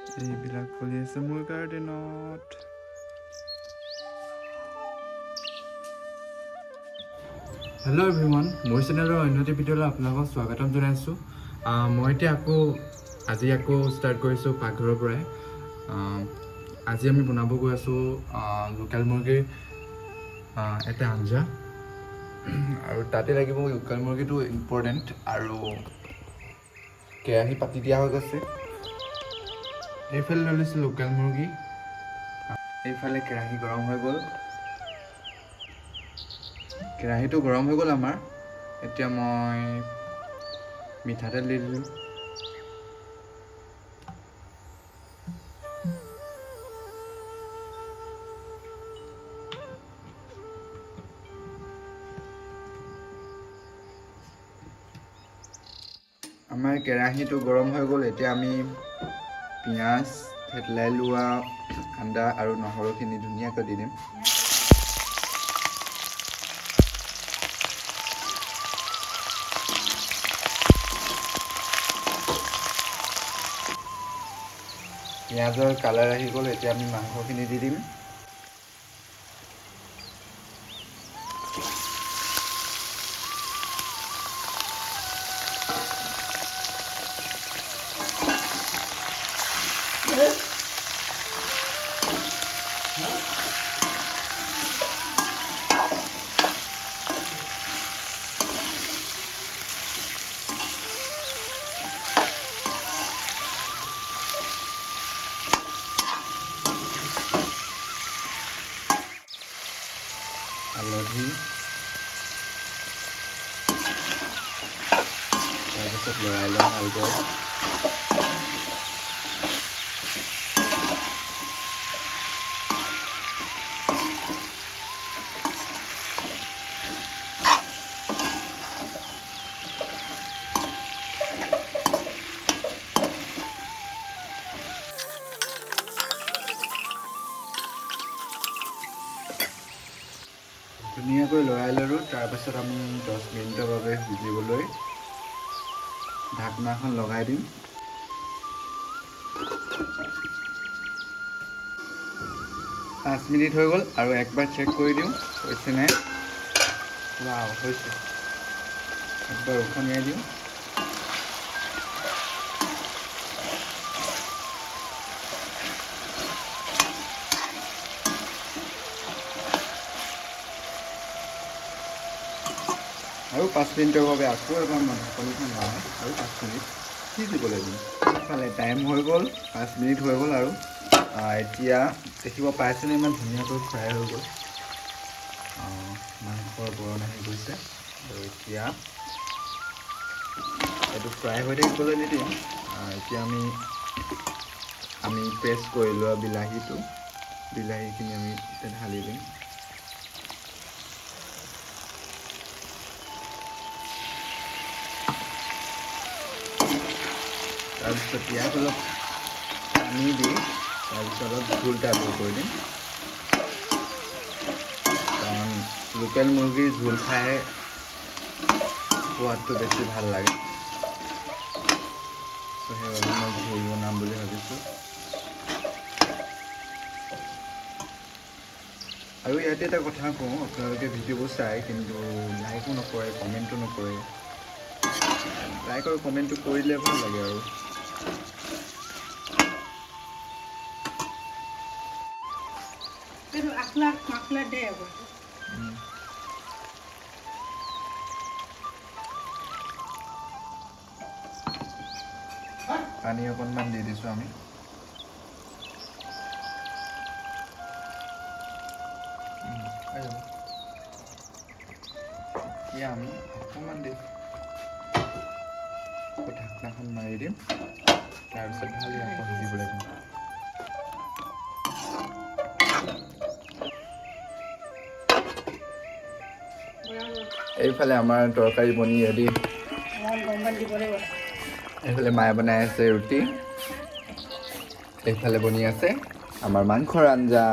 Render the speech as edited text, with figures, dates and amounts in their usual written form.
এইবিলাক ফুলি আছে মোৰ গাৰ্ডেনত। হেল্ল' এভৰিৱান, মোৰ চেনেলৰ অন্য এটি ভিডিঅ'লৈ আপোনালোকক স্বাগতম জনাইছোঁ। মই এতিয়া আকৌ আজি আকৌ ষ্টাৰ্ট কৰিছোঁ পাকঘৰৰ পৰাই। আজি আমি বনাব গৈ আছোঁ লোকেল মুৰ্গীৰ এটা আঞ্জা আৰু তাতে লাগিব লোকেল মুৰ্গীটো ইম্পৰ্টেণ্ট। আৰু কেৰাহী পাতি দিয়া হৈ গৈছে। এইফালে লৈ লৈছোঁ লোকেল মুৰ্গী। এইফালে কেৰাহী গৰম হৈ গ'ল। কেৰাহীটো গৰম হৈ গ'ল আমাৰ। এতিয়া মই মিঠাতেল দি দিলোঁ। আমাৰ কেৰাহীটো গৰম হৈ গ'ল। এতিয়া আমি পিঁয়াজ, থেতেলাই লোৱা আদা আৰু নহৰুখিনি ধুনীয়াকৈ দি দিম। পিঁয়াজৰ কালাৰ আহি গ'ল। এতিয়া আমি মাংসখিনি দি দিম। হালধি, তাৰপিছত লৰাই ল'ম ভালকৈ। ধুনীয়াকৈ লৰাই ল'লোঁ। তাৰপাছত আমি 10 মিনিটৰ বাবে সিজিবলৈ ঢাকনাখন লগাই দিম। 5 মিনিট হৈ গ'ল আৰু একবাৰ চেক কৰি দিওঁ হৈছে নাই। ৱাও, হৈছে। একবাৰ উখনিয়াই দিওঁ। আৰু 5 মিনিটৰ বাবে আকৌ এবাৰ মই ঢাকনিখন লগাই আৰু 5 মিনিট সিজিবলৈ দিম। ইফালে টাইম হৈ গ'ল, 5 মিনিট হৈ গ'ল আৰু এতিয়া দেখিব পাইছেনে, ইমান ধুনীয়াকৈ ফ্ৰাই হৈ গ'ল। মাংসৰ বৰণ আহি গৈছে। আৰু এতিয়া এইটো ফ্ৰাই হৈ থাকিবলৈ নিদিম। এতিয়া আমি পেষ্ট কৰি লোৱা বিলাহীখিনি আমি এতিয়া ঢালি দিম। তাৰপিছত ইয়াত অলপ পানী দি তাৰপিছত অলপ জোল টাইপৰ কৰি দিম, কাৰণ লোকেল মুৰ্গীৰ জোল খাই সোৱাদটো বেছি ভাল লাগে। ত' সেইবাবে মই জোল বনাম বুলি ভাবিছোঁ। আৰু ইয়াতে এটা কথা কওঁ, আপোনালোকে ভিডিঅ'বোৰ চায় কিন্তু লাইকো নকৰে, কমেণ্টো নকৰে। লাইক আৰু কমেণ্টটো কৰিলে ভাল লাগে। আৰু আকলা দে। পানী অকণমান দি দিছোঁ আমি। হৈ যাব। এতিয়া আমি অকণমান দি আকৌ ঢাকনাখন মাৰি দিম। তাৰপিছত ভালকৈ আকৌ সিজিবলৈ দিম। এইফালে আমাৰ তৰকাৰী বনি ৰেডি। এইফালে মায়ে বনাই আছে ৰুটি, এইফালে বনি আছে আমাৰ মাংসৰ আঞ্জা।